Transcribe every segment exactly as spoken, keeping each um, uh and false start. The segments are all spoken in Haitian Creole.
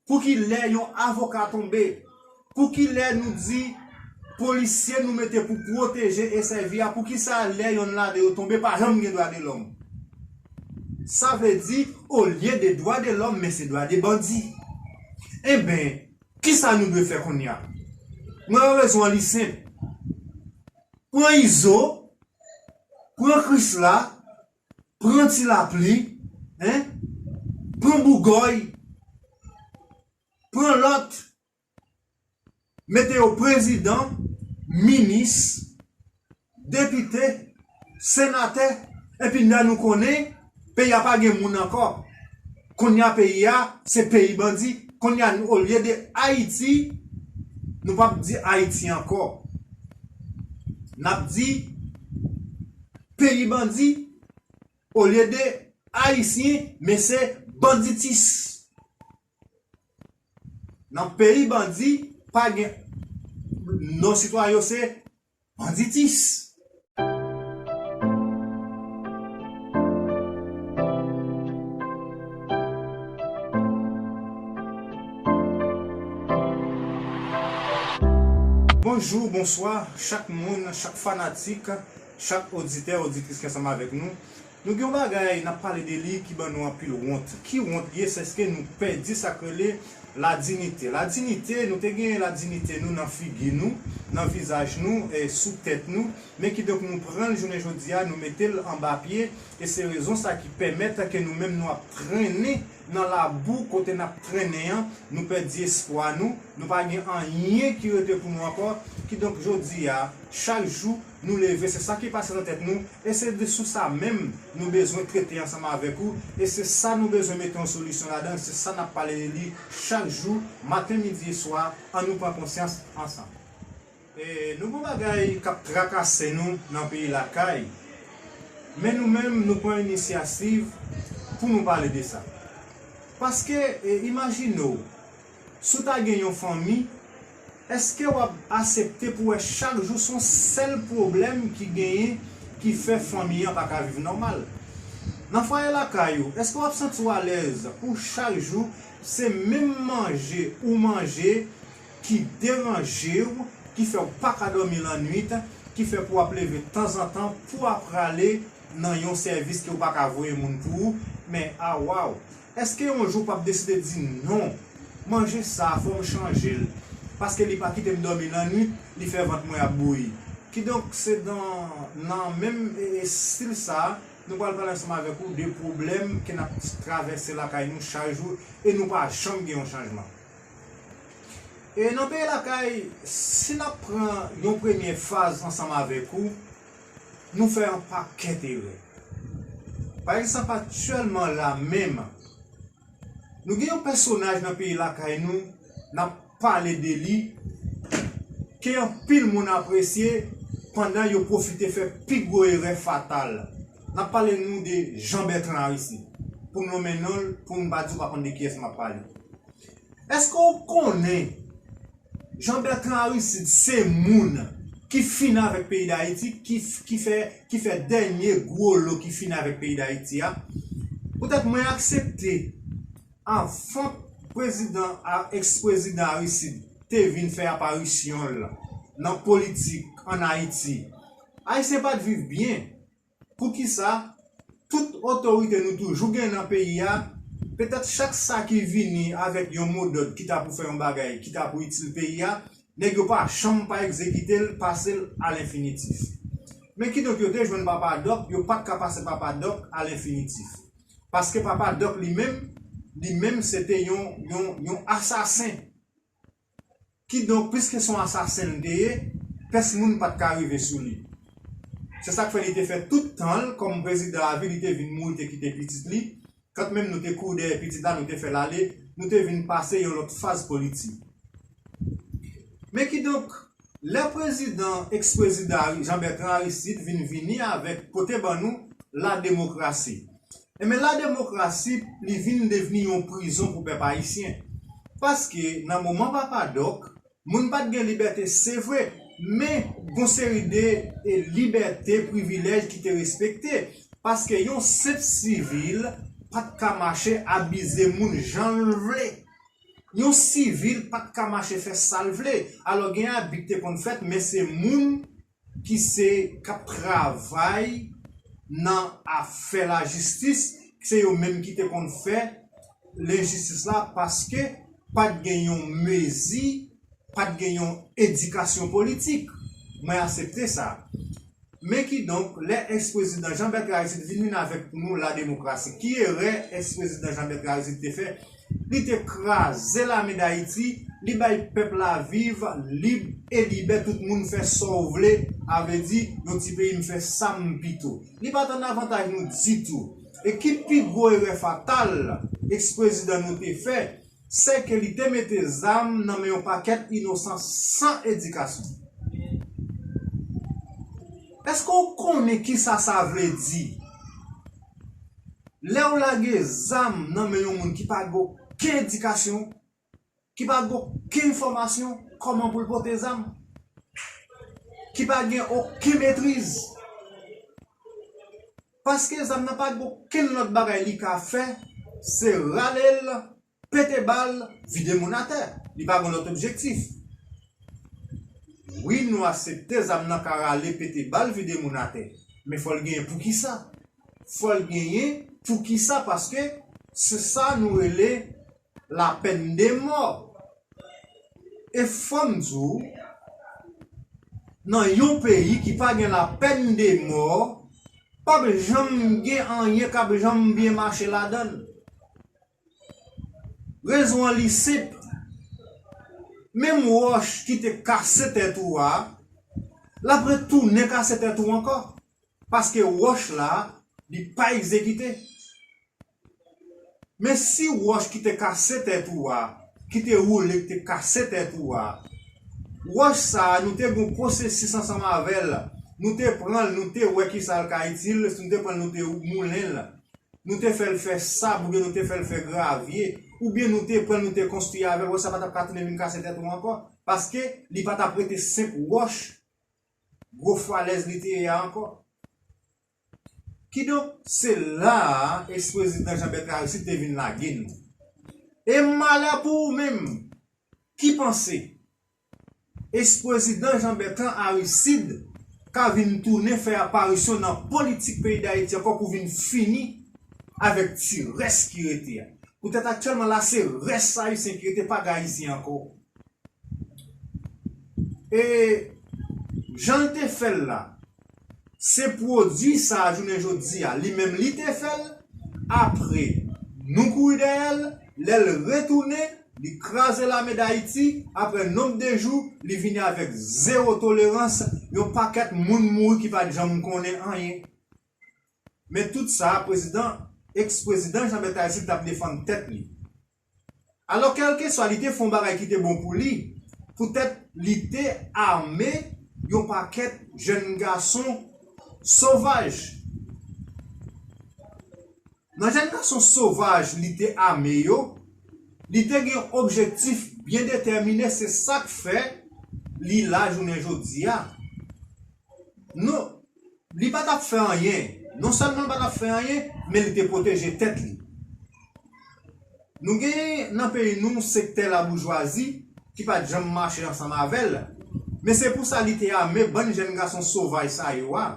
Pou ki lè yon avoka tonbe? Pou ki lè nou di polisye nou mete pou pwoteje e sèvi a, pou ki sa lè yonn ladan yo tonbe pa janm gen dwa de lòm? Sa vle di, olye de dwa de lòm, men se dwa de bandi. Enben, ki sa nou dwe fè kounye a? Mwen wè rezon an li senp. Pran Izo, pran Krisla, pran Ti Lapli, en, pran Bougòy, pran lòt, mete yo prezidan, minis, depite, senatè, epi lè nou konnen peyi a pa gen moun ankò. Kounye a peyi a se peyi bandi. Kounye a, olye de Ayiti, nou p ap di Ayiti ankò. N ap di peyi bandi, olye de Ayisyen, men se banditis. Nan peyi bandi, pa gen non sitwayen yo se banditis. Bonjou, bonswa, chak moun, chak fanatik, chak oditè, oditris ki ansanm avèk nou. Nou gen yon bagay n ap pale de li ki ban nou anpil wont. Ki wont li ye? Sèske nou pèdi sa k rele ladinite. Ladinite, nou te gen ladinite nou nan figi nou, nan vizaj nou, e sou tèt nou. Men kidonk nou pran l jounen jodi a, nou mete l anba pye, e se rezon sa ki pèmèt ke nou menm nou ap trennen nan labou kote n ap trennen an, nou pèdi espwa nou, nou pa gen anyen ki rete pou nou ankò. Kidonk jodi a, chak jou, nou leve, se sa ki pase nan tèt nou, e se de sou sa menm nou bezwen trete ansanm avèk ou, e se sa nou bezwen mete yon solisyon ladan, se sa n ap pale de li chak jou, maten, midi e swa, ann nou pran konsyans ansanm. E nou gen yon bagay k ap trakase nou nan peyi lakay, men nou menm nou pran inisyativ pou nou pale de sa. Paske, e, imajine w, si w ta gen yon fanmi, èske w ap aksepte pou w wè chak jou se yon sèl pwoblèm ki genyen ki fè fanmi an pa ka viv nòmal? Nan fwaye lakay ou, èske w ap santi w alèz pou chak jou se menm manje ou manje ki deranje w, ki fè w pa ka dòmi lannwit, ki fè pou w ap leve tanzantan pou w ap prale nan yon sèvis ke w pa ka voye moun pou ou, men a waw! Èske yon jou w p ap deside di non, manje sa a fò m chanje l, paske li pa kite m dòmi lannwit, li fè vant mwen ap bouyi? Kidonk, se nan, nan menm e, e, estil sa a, nou pral pale ansanm avèk ou de pwoblèm ke n ap travèse lakay nou chak jou e nou pa janm gen yon chanjman. E nan peyi lakay, si n ap pran yon premye faz ansanm avèk ou, nou fè yon pakèt erè. Pa egzanp, aktyèlman la menm, nou gen yon pèsonaj nan peyi lakay nou, n ap pale de li, ke anpil moun apresye pandan yo pwofite fè pi gwo erè fatal. N ap pale nou de Jean Bertrand Aristide. Pou m nonmen non l, pou m pa di w pa konn de kiyès m ap pale. Èske w konnen Jean Bertrand Aristide se moun ki fin avèk peyi Dayiti, ki, ki fè, ki fè dènye gwo lo ki fin avèk peyi Dayiti a? Poutèt mwen aksepte, anvan prezidan, a, eks-prezidan Aristide te vin fè aparisyon l nan politik ann Ayiti, Ayisyen pa t viv byen. Poukisa tout otorite nou toujou gen nan peyi a, petèt chak sa ki vini avèk yon modòd ki ta pou fè yon bagay ki ta pou itil peyi a, nèg yo pa janm pa egzekite l, pase l a lenfinitif. Men kidonk yo te jwenn Papa Dòk, yo pa t ka pase Papa Dòk a lenfinitif. Paske Papa Dòk li menm, li menm se te yon, yon, yon asasen. Kidonk, piske se yon asasen l te ye, pèsonn moun pa t ka rive sou li. Se sa k fè li te fè tout tan l kòm prezidan avi, li te vin mouri, te kite pitit li. Kantmenm nou te kouri dèyè pitit la, nou te fè l ale, nou te vin pase yon lòt faz politik. Men kidonk, lè prezidan, eks-prezidan Ari-, Jean Bertrand Aristide vin vini avèk, pote ban nou lademokrasi. Enben, lademokrasi, li vin devni yon prizon pou pèp ayisyen. Paske, nan moman Papa Dòk, moun pa t gen libète, se vre, men gon seri de, e, libète, privilèj ki te respekte. Paske yon senp sivil pa t ka mache abize moun jan l vle. Yon sivil pa t ka mache fè sa l vle. Alò, gen abi ki te konn fèt, men se moun ki se, k ap travay nan afè lajistis, se yo menm ki te konn fè lenjistis la, paske pa t gen yon mezi, pa t gen yon edikasyon politik. Mwen aksepte sa. Men kidonk, lè ex-prezidan Jean Bertrand Aristide vin vin avèk pou nou la demokrasi, ki erè ex-prezidan Jean Bertrand Aristide te fè? Li te kraze lame Dayiti, li bay pèp la viv lib e libè, tout moun fè sa w vle, a vle di, yon ti peyi m fè sa m pito. Li pa t an avantaj nou ditou. E ki pi gwo erè fatal ex-prezidan nou te fè, se ke li te mete zam nan men yon pakèt inosan san edikasyon. Èske w konnen kisa sa vle di? Lè w lage zam nan men yon moun ki pa gen okenn edikasyon, ki pa gen okenn fòmasyon, kòman pou l pote zam? Ki pa gen okenn metriz. Paske zam nan pa gen okenn lòt bagay li ka fè, se rale l, pete bal, vide moun atè. Li pa gen lòt objektif. Wi, nou aksepte zam nan ka rale, pete bal, vide moun atè. Men fò l genyen poukisa. Fò l genyen poukisa, paske se sa nou rele lapèn de mò. E fò m di w, nan yon peyi ki pa gen lapèn de mò, p ap janm gen anyen k ap janm byen mache ladan l. Rezon an li senp. Menm wòch ki te kase tèt ou a, l ap retounen kase tèt ou ankò. Paske wòch la, li pa egzekite. Men si wòch ki te kase tèt ou a, ki te woule, ki te kase tèt ou a, wòch sa a, nou te gen yon pwosesis ansanm avè l, nou te pran l, nou te wè kisa l ka itil, nou te pran l, nou te moulen l, nou te fè l fè sab, oubyen nou te fè l fè gravye, oubyen nou te pran l, nou te konstwi avè l, wòch sa pa t ap ka tounen vin kase tèt ou ankò, paske li pa t ap rete senp wòch, gwo falèz li te ye a ankò. Kidonk, se la a ex-prezidan Jean Bertrand Aristide te vin lage nou. E malè pou ou menm ki panse ex-prezidan Jean Bertrand Aristide ka vin tounen fè aparisyon nan politik peyi Dayiti ankò pou vin fini avèk ti rès ki rete a. Poutèt aktyèlman la, se rès Ayisyen ki rete, pa gen Ayisyen ankò. E jan l te fè l la, se pwodui sa a jounen jodi a, li menm li te fè l, apre nou kouri dèyè l, lè l retounen, li kraze lame Dayiti, apre nonb de jou, li vini avèk zewo tolerans, yon pakèt moun mouri ki pa t janm konnen anyen. Men tout sa, prezidan, ex-prezidan Jean Bertrand Aristide t ap defann tèt li. Alò, kèlkeswa, li te fè yon bagay ki te bon pou li, poutèt li te ame yon pakèt jèn gason sovaj. Nan jèn gason sovaj li te ame yo, li te gen objektif byen detèmine, se sa k fè li la jounen jodi a. Non, li pa t ap fè anyen. Non sèlman li pa t ap fè anyen, men li te pwoteje tèt li. Nou genyen nan peyi nou sektè laboujwazi ki pa t janm mache ansanm avè l. Men se pou sa li te ame bann jèn gason sovaj sa yo a.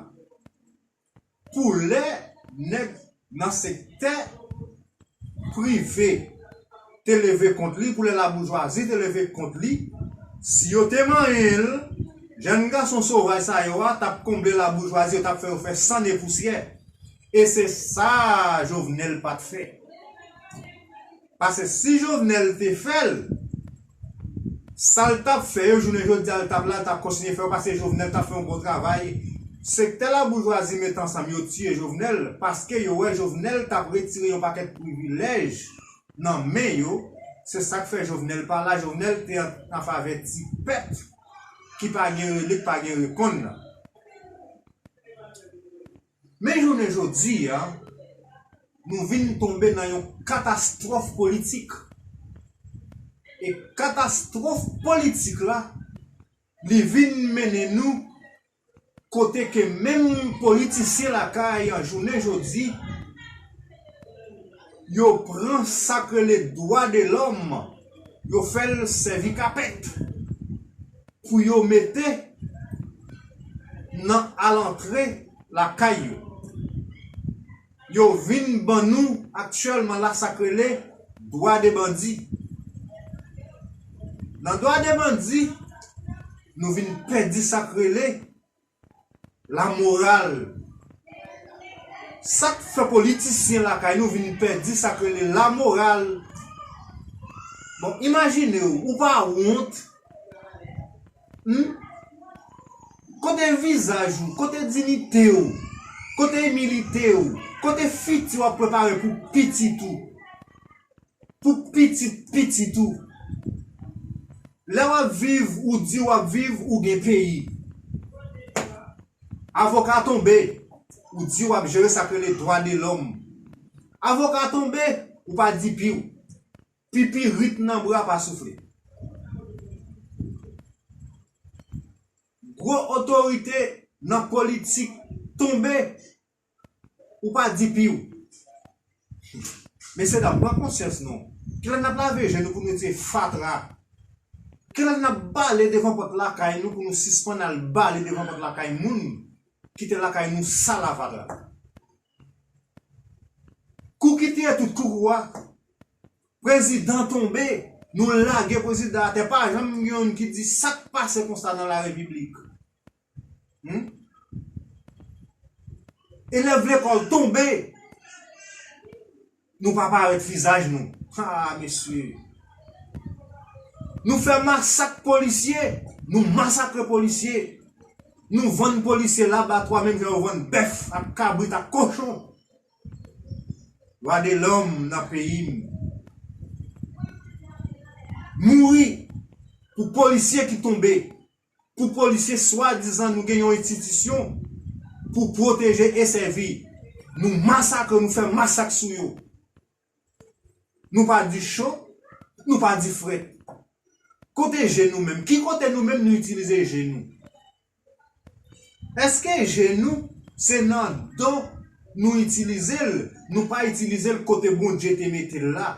Pou lè nèg nan sektè prive te leve kont li, pou lè laboujwazi te leve kont li, si yo te manyen l, jèn gason sovaj sa yo a t ap konble laboujwazi, yo t ap fè yo fè sann e pousyè. E se sa Jovenel pa t fè. Paske si Jovenel te fè l, sa l t ap fè yo, jounen jodi a, l t ap la, l t ap kontinye fè yo, paske Jovenel t ap fè yon bon travay. Sektè laboujwazi met ansanm, yo tiye Jovenel, paske yo wè Jovenel t ap retire yon pakèt privilèj nan men yo. Se sa k fè Jovenel pa la, Jovenel te an, an favè ti pèp ki pa gen rele, ki pa gen reponn nan. Men jounen jodi a, nou vin tonbe nan yon katastwòf politik. E katastwòf politik la, li vin mennen nou kote ke menm politisyen lakay an jounen jodi, yo pran sa k rele dwa de lòm, yo fè l sèvi kapèt pou yo mete nan alantre lakay yo. Yo vin ban nou aktyèlman la sa k rele dwa de bandi. Nan dwa de bandi, nou vin pèdi sa k rele lamoral. Sa k fè politisyen lakay nou vin pèdi sa k rele lamoral. Bon, imajine w, ou pa wont. Hmm? Kote vizaj ou? Kote diyite w? Kote imilite w? Kote fiti w ap prepare pou pitit ou? Pou pitit pitit ou? Lè w ap viv, ou di w ap viv, ou gen peyi. Avoka tonbe, ou di w ap jere sa k rele dwa de lòm. Avoka tonbe, ou pa di piw. Pipirit nan bra pa soufle. Gwo otorite nan politik tonbe, ou pa di piw. Mesye dam, pran konsyans non. Kilè n ap lave je nou pou nou retire fatra? Kilè n ap bale devan pòt lakay nou pou nou sispann al bale devan pòt lakay moun? Kite lakay nou sal a fatra. Kou ki tire tout koukou a, prezidan tonbe, nou lage prezidan atè, pa janm gen youn ki di sa k pase konsa nan la repiblik. Hmm? Elèv lekòl tonbe, nou pa parèt vizaj nou. Ha, mesye. Nou fè masak polisye, nou masakre polisye. Nou vann polisye labatwa menm jan yo vann bèf ak kabrit ak kochon. Dwa de lòm nan peyi m. Mouri pou polisye ki tonbe. Pou polisye swadizan nou gen yon enstitisyon pou pwoteje e sèvi. Nou masakre, nou fè masak sou yo. Nou pa di cho, nou pa di frèt. Kote je nou menm? Ki kote nou menm nou itilize je nou? Èske je nou se nan do nou itilize l, nou pa itilize l kote Bondye te mete l la?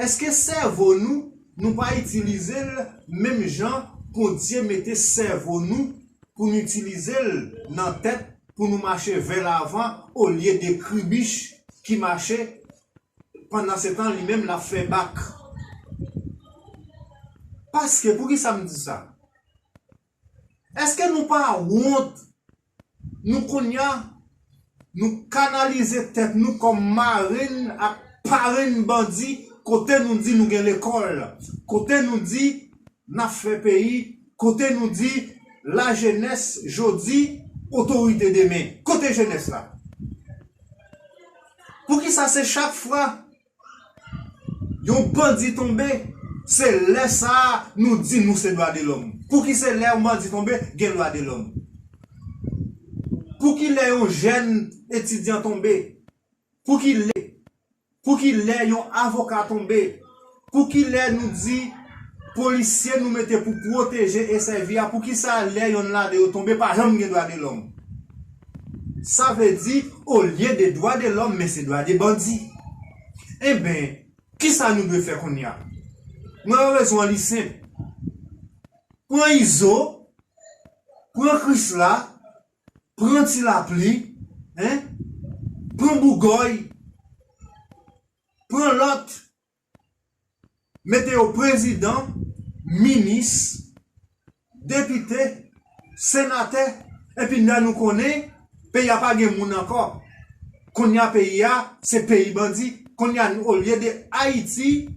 Èske sèvo nou, nou pa itilize l menm jan Bondye mete sèvo nou pou n itilize l nan tèt pou nou mache vè lavan olye de kribich ki mache pandan se tan li menm l ap fè bak? Paske, poukisa m di sa? Èske nou pa wont? Nou kounye a, nou kanalize tèt nou kòm marenn ak parenn bandi, kote nou di nou gen lekòl, kote nou di n ap fè peyi, kote nou di lajenès jodi, otorite demen. Kote jenès la? Poukisa se chak fwa yon bandi tonbe, se lè sa a nou di nou se dwa de lòm? Pouki se lè yon bandi tonbe, gen dwa de lòm? Pouki lè yon jèn etidyan tonbe? Pouki lè, pouki lè yon avoka tonbe? Pouki lè nou di polisye nou mete pou pwoteje e sèvi a, poukisa lè yonn ladan yo tonbe, pa janm gen dwa de lòm? Sa vle di, olye de dwa de lòm, men se dwa de bandi. Enben, kisa nou dwe fè kounye a? Mwen wè rezon an li senp. Pran Izo, pran Krisla, pran Ti Lapli, en, pran Bougòy, pran lòt, mete yo prezidan, minis, depite, senatè, epi lè nou konnen peyi a pa gen moun ankò. Kounye a peyi a se peyi bandi. Kounye a, olye de Ayiti,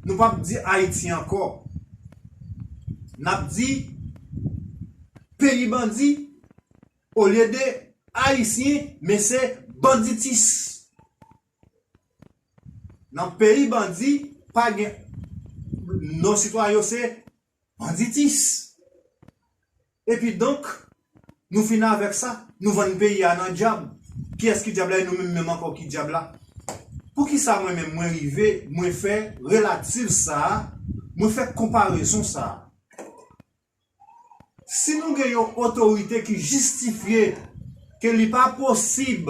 nou p ap di Ayiti ankò. N ap di peyi bandi, olye de Ayisyen, men se banditis. Nan peyi bandi, pa gen non sitwayen yo se banditis. Epi donk, nou fin avèk sa, nou vann peyi a nan dyab. Kiyès ki dyab la? E nou menm menm ankò ki dyab la? Poukisa mwen menm mwen rive, mwen fè relativ sa a, mwen fè konparezon sa a? Si nou gen yon otorite ki jistifye ke li pa posib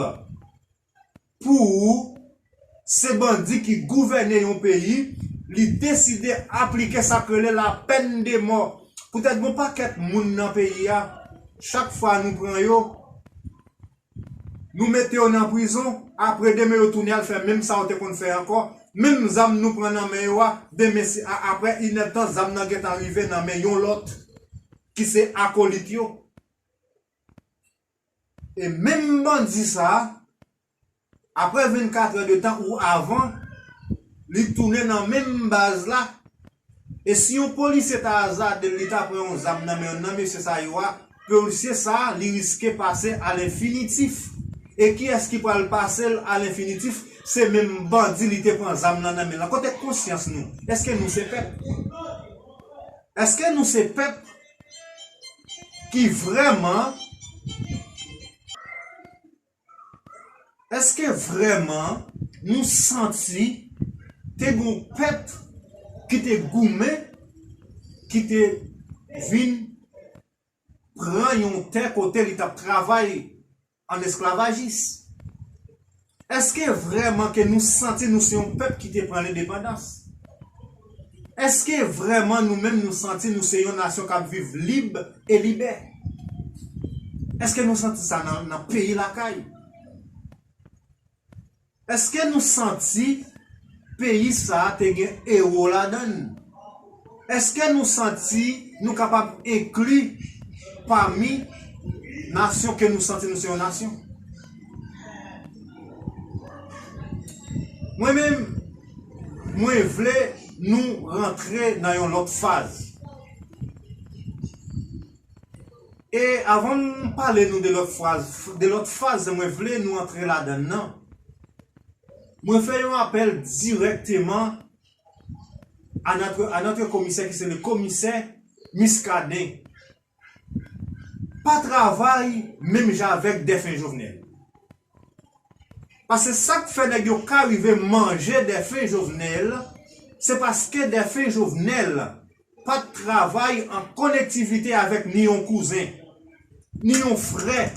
pou ou se bandi ki gouvène yon peyi, Li deside aplike sa k rele lapèn de mò. Poutèt gen yon pakèt moun nan peyi a, chak fwa nou pran yo, nou mete yo nan prizon, apre demen yo tounen al fè menm sa yo te konn fè ankò, menm zam nou pran nan men yo a, demen se a, apre inèdtan zam nan gentan rive nan men yon lòt, ki se akolit yo. E menm bandi sa a, apre vennkat è de tan ou avan, li tounen nan menm baz la. E si yon polisye ta azade l, li ta pran yon zam nan men youn nan mesye sa yo a, polisye sa a, li riske pase alenfinitif. E kiyès ki pral pase l alenfinitif? Se menm bandi li te pran zam nan nan men l lan. Kote konsyans nou? Èske nou se pèp? Èske nou se pèp ki vrèman, èske vrèman nou santi te gen yon pèp ki te goumen, ki te vin pran yon tè kote li t ap travay an esklavajis? Èske vrèman ke nou santi nou se yon pèp ki te pran lendepandans? Èske vrèman nou menm nou santi nou se yon nasyon k ap viv lib e libè? Èske nou santi sa nan, nan peyi lakay? Èske nou santi peyi sa a te gen ewo ladan l? Èske nou santi nou kapab enkli pami nasyon ke nou santi nou se yon nasyon? Mwen menm, mwen vle nou rantre nan yon lòt faz. E avan m pale nou de lòt faz, de lòt faz mwen vle nou antre ladan l nan, mwen fè yon apèl dirèkteman a notre, a notre komisè ki se le komisè Muscadin. Pa travay menm jan avèk dèfen Jovenel. Paske sa k fè nèg yo ka rive manje dèfen Jovenel, se paske dèfen Jovenel pa t travay an konektivite avèk ni yon kouzen, ni yon frè,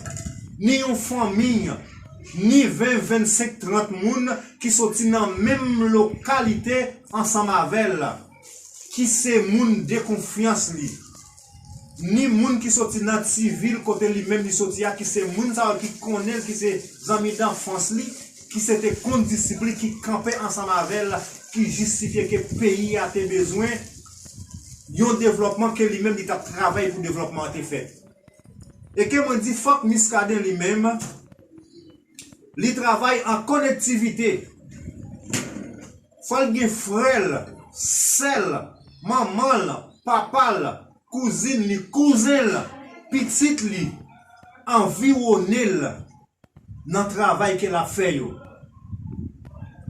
ni yon fanmi, ni ven, vennsenk, trant moun ki soti nan menm lokalite ansanm avè l, ki se moun de konfyans li, ni moun ki soti nan ti vil kote li menm li soti a, ki se moun sa yo ki konnen l, ki se zanmi danfans li, ki se te kondisip li, ki kanpe ansanm avè l, ki jistifye ke peyi a te bezwen yon devlòpman ke li menm li t ap travay pou devlòpman an te fèt. E ke mwen di fòk Muscadin li menm, li travay an konektivite. Fò l gen frè l, sè l, manman l, papa l, kouzin li, kouzen l, pitit li, anviwone l nan travay ke l ap fè yo.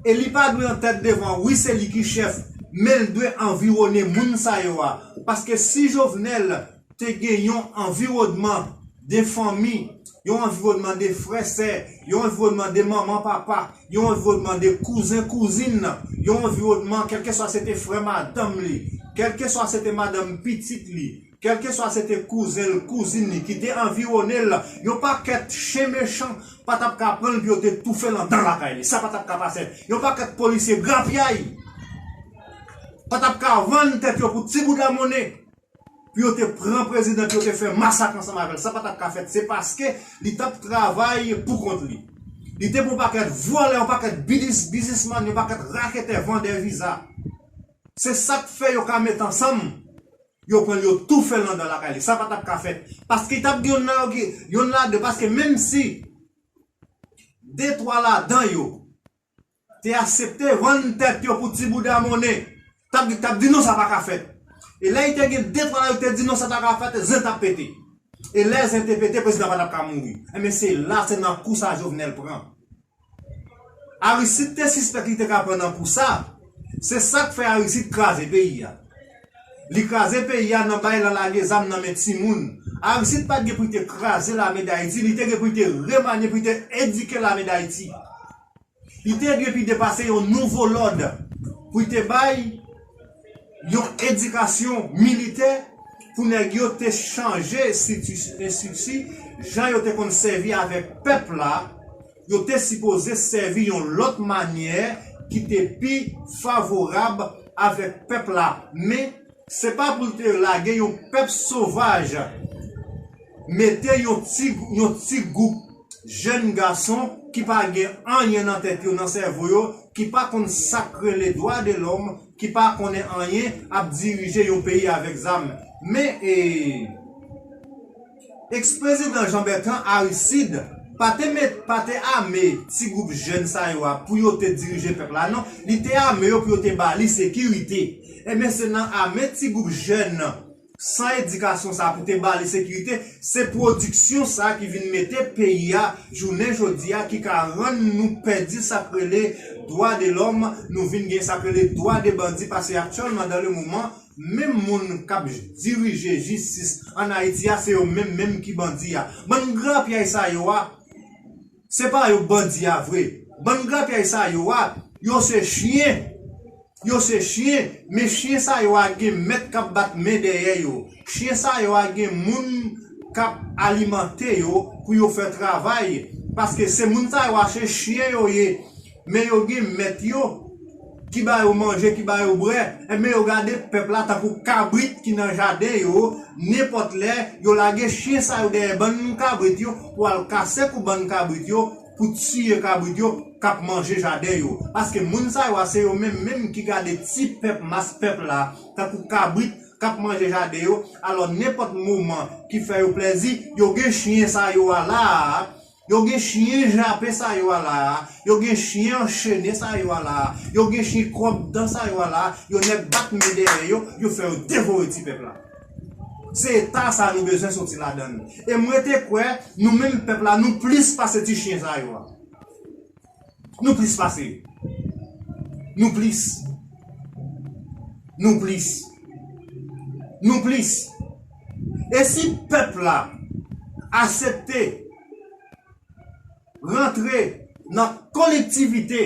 E li pa dwe an tèt devan, wi, se li ki chèf, men l dwe anviwone moun sa yo a. Paske si Jovenel te gen yon anviwònman de fanmi, yon anviwònman de frè sè, yon anviwònman de manman papa, yon anviwònman de kouzen kouzin, yon anviwònman, kèlkeswa se te frè madanm li, kèlkeswa se te madanm pitit li, kèlkeswa se te kouzen l, kouzin li ki te anviwone l, yon pakèt chen mechan pa t ap ka pran l pou yo te toufe l anndan lakay li. Sa pa t ap ka pase. Yon pakèt polisye grapyay pa t ap ka vann tèt yo pou ti bouda monnen pou yo te pran prezidan, pou yo te fè masak ansanm avè l. Sa pa t ap ka fèt. Se paske li t ap travay pou kont li. Li te pran yon pakèt vòlè, yon pakèt biznis, biznismann, yon pakèt raketè, vandè viza. Se sa k fè yo ka met ansanm, yo pran l, yo toufe l anndan lakay li. Sa pa t ap ka fèt. Paske t ap gen yonn nan yo ki, yonn ladan, paske menm si de twa ladan yo te aksepte vann tèt yo pou ti bouda monnen, t ap, t ap di non, sa pa ka fèt. E lè li te gen de twa nan yo ki te di non, sa pa ka fèt, zen t ap pete. E lè zen te pete, prezidan pa t ap ka mouri. Enben, se la, se nan kou sa Jovenel pran. Aristide te sispèk li te ka pran nan kou sa. Se sa k fè Aristide kraze peyi a. Li kraze peyi a nan bay lan lage zam nan men timoun. Aristide pa t gen pou li te kraze lame Dayiti, li te gen pou li te remanye, pou li te edike lame Dayiti. Li te dwe pi depase yon nouvo lòd pou li te bay yon edikasyon militè pou nèg yo te chanje estrikti, estrikti, jan yo te konn sèvi avèk pèp la, yo te sipoze sèvi yon lòt manyè ki te pi favorab avèk pèp la, men se pa pou l te lage yon pèp sovaj, mete yon ti, yon ti gwoup jèn gason ki pa gen anyen nan tèt yo, nan sèvo yo, ki pa konn sa k rele dwa de lòm, ki pa konnen anyen, ap dirije yon peyi avèk zam. Men, e, Eks-prezidan Jean Bertrand Aristide pa te met, pa te ame ti gwoup jèn sa yo a pou yo te dirije pèp la, non. Li te ame yo pou yo te ba li sekirite. Ebyen, se nan ame ti gwoup jèn san edikasyon sa pou te ba li sekirite, se pwodiksyon sa ki vin mete peyi a jounen jodi a, ki ka rann nou pèdi sa k rele dwa de lòm, nou vin gen sa k rele dwa de bandi, paske aktyèlman, dans le moment, menm moun k ap dirije jistis ann Ayiti a, se yo menm menm ki bandi a. Bann grapyay sa yo a, se pa yo bandi a vre. Bann grapyay sa yo a, yo se chyen. Yo se chyen, men chyen sa yo a gen mèt k ap bat men dèyè yo. Chyen sa yo a gen moun k ap alimante yo pou yo fè travay. Paske se moun sa yo a, se chyen yo ye. Men yo gen mèt yo ki ba yo manje, ki ba yo bwè. Ebyen, yo gade pèp la tankou kabrit ki nan jaden yo. Nenpòt lè, yo lage chyen sa yo dèyè bann kabrit yo pou al kase kou bann kabrit yo, pou tiye kabrit yo k ap manje jaden yo. Paske moun sa yo a, se yo menm menm ki gade ti pèp, mas pèp la, tankou kabrit k ap manje jaden yo. Alò, nenpòt moman ki fè yo plèzi, yo gen chyen sa yo a la a, yo gen chyen jape sa yo a la a, yo gen chyen anchene sa yo a la a, yo gen chyen kwòbdan sa yo a la a, yo nèk bat men dèyè yo, yo fè yo devore ti pèp la. Se eta sa nou bezwen soti ladan l. E mwen te kwè, nou menm pèp la, nou plis pase ti chyen sa yo a. Nou plis pase. Nou plis. Nou plis. Nou plis. E si pèp la aksepte rantre nan kolektivite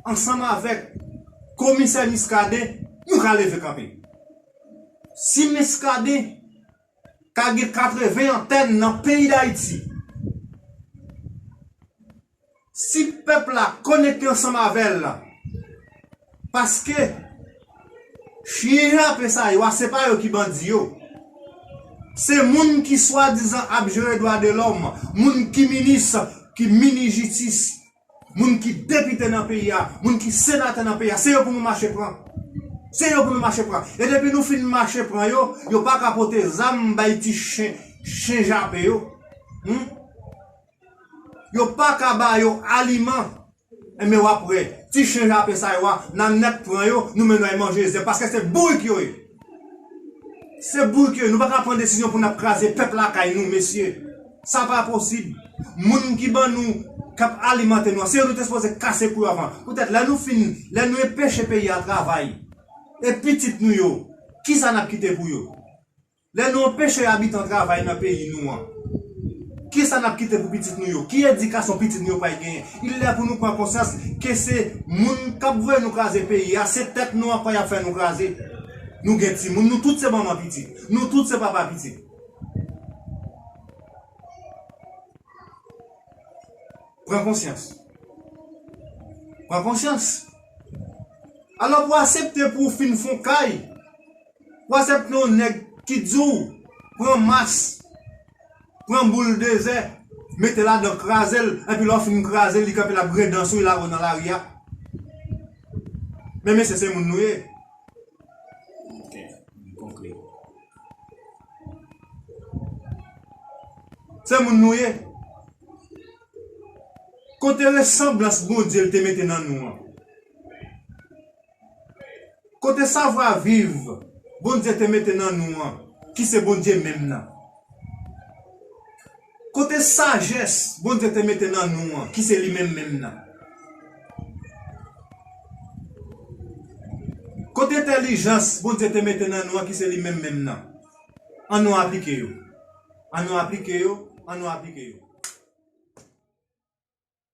ansanm avèk komisè Muscadin, nou ka leve kanpe. Si Muscadin ka gen katreven antèn nan peyi Dayiti, si pèp la konekte ansanm avè l, paske chyen jape sa yo a, se pa yo ki bandi yo. Se moun ki swadizan ap jere dwa de lòm, moun ki minis, ki minis jistis, moun ki depite nan peyi a, moun ki senatè nan peyi a, se yo pou nou mache pran. Se yo pou nou mache pran. E depi nou fin mache pran yo, yo pa ka pote zam bay ti chen, chen jape yo. Hmm? Yo pa ka ba yo aliman. Enben, w ap wè, ti chen jape sa yo a, n a nèk pran yo, nou mennen yo al manje zèb, paske se bourik yo ye. Se bourik yo ye. Nou pa ka pran desizyon pou n ap kraze pèp lakay nou, mesye. Sa pa posib. Moun ki ban nou, k ap alimante nou an, se yo nou te sipoze kase kou yo avan. Poutèt, lè nou fin, lè nou enpeche peyi a travay, e pitit nou yo, kisa n ap kite pou yo? Lè nou anpeche abitan travay nan peyi nou an, kisa n ap kite pou pitit nou yo? Ki edikasyon pitit nou yo pral genyen? Il lè pou nou pran konsyans ke se moun k ap voye nou kraze peyi a, se tèt nou ankò y ap fè nou kraze. Nou gen timoun, nou tout se manman pitit. Nou tout se papa pitit. Pran konsyans. Pran konsyans. Alò, pou aksepte pou w fin fon kay, pou aksepte yon nèg ki di w pran mas, pran boul dezè, mete ladan, kraze l, epi lè w fin kraze l, li kanpe l ap grenn dan sou w, l ap nan lari a. Men mesye, se moun nou ye. Ok, m konprann. Se moun nou ye. Kote resanblans Bondye te mete nan nou an? Kote savwa viv Bondye te mete nan nou an, ki se Bondye menm nan? Kote sajès Bondye te mete nan nou an, ki se li menm menm nan? Kote entèlijans Bondye te mete nan nou an, ki se li menm menm nan? Ann nou aplike yo. Ann nou aplike yo. Ann nou aplike yo.